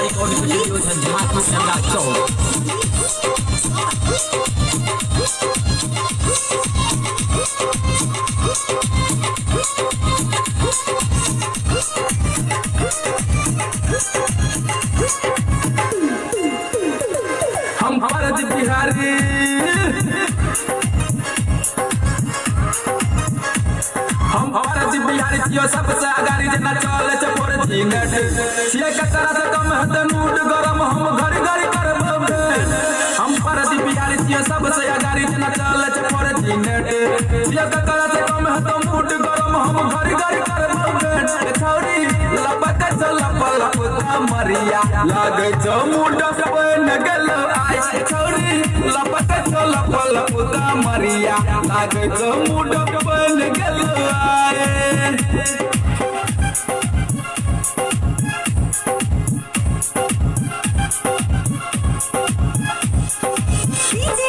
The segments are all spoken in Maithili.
रिकॉर्डिंग स्टूडियो झंझारपुर चंदा चौक। हम फरज बिहारी, हम फरज बिहारी छियो सबसे अगाड़ी, जेना चले छै फोर जी नेट। छियै ककरा से कम हेतै मूड गरम, हम घड़ी घड़ी करबो भेंट। हम फरज बिहारी छियो सबसे अगाड़ी, जेना चले छै फोर जी नेट। छियै ककरा से कम हेतै मूड गरम, हम घड़ी घड़ी करबो भेंट। छौरी लपक छौ लप लप कमरिया, लागै छौ मूड बन गेलो आइ। छौरी लपक छौ लप लप कमरिया, लागै छौ मूड बन गेलो आइ। DJ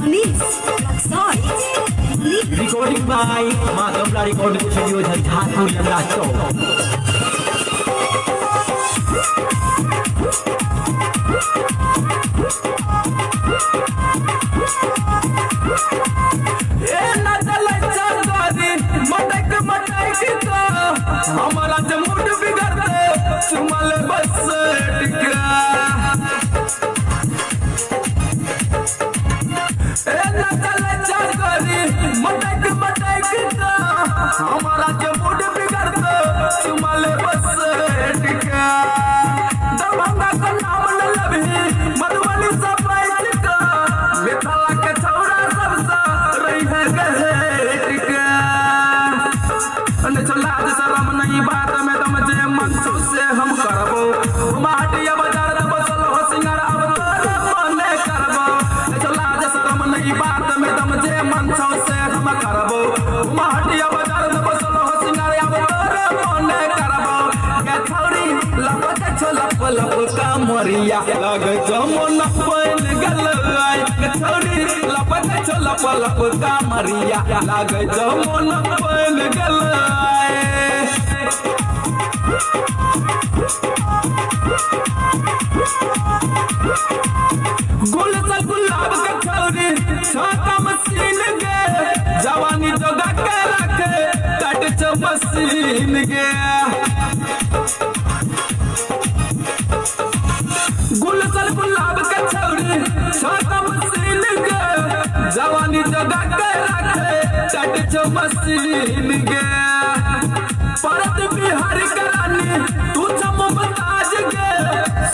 Manish Raxaul. DJ Manish. Recording by Maa Kamla recording studio Jhanjharpur Chandra Chowk. ए नचलै चंदरी मटक मटक का, हमारा जे मूड बिगड़ते चुमल बस टिका। ए नचलै चंदरी मटक मटक का, हमारा जे मूड बिगड़ते चुमल बस टिका। दरभंगा का नाम न लबही, मधुबनी से बैठ का, मिथिला के छौरा सबसे रही है गहे। लाज शरम नहीं बात में दम, जे मन छौ से हम करबो। घुमाटिया बाजार दब हो सिंगार, अब तोरे मने करबो। लाज शरम नहीं बात में दम, जे मन छौ से हम करबो। घुमाटिया बाजार दब हो सिंगार, अब तोरे मने करबो। गे छौरी लपक छौ लप लप कमरिया, लगै छौ मन बन गेल आइ। गे छौरी लपक छौ लप लप कमरिया, लगै छौ मन बन गेल आइ। गुल से गुलाब के छौरी छाता मशीन गे, जवानी जोगा के रखे कट छौ मशीन गे। गुल सल गुलाब के छौरी छाता मशीन गे, जवानी जोगा के रखे कट छौ मशीन गे। परत बिहारी करानी तू छ मुमताज गे,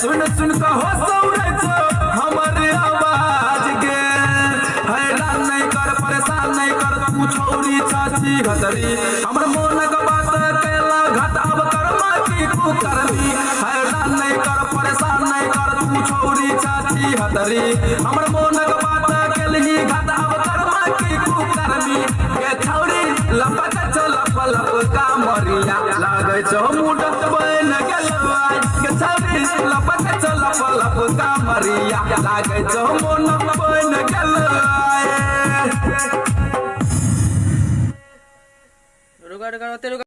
सुन सुन कहो सौरे छो हमर आवाज गे। हैरान नहीं कर, परेशान नहीं कर, तू छौरी छाछी घसरी। हमर मोनक बात केला घात, अब कर्मा की कुकर्मी। हैरान नहीं कर, परेशान नहीं कर, तू छौरी छाछी हतरी। हमर मोनक बात केलही घात, अब कर्मा की कुकर्मी। गे छौरी लपक छौ लप लप कामरिया, लागै छौ मूड बन गेल आइ। गे छौरी लपक छौ लप लप कामरिया, लागै छौ मोन बन गेल आइ। रुका रुका, ओते रुका।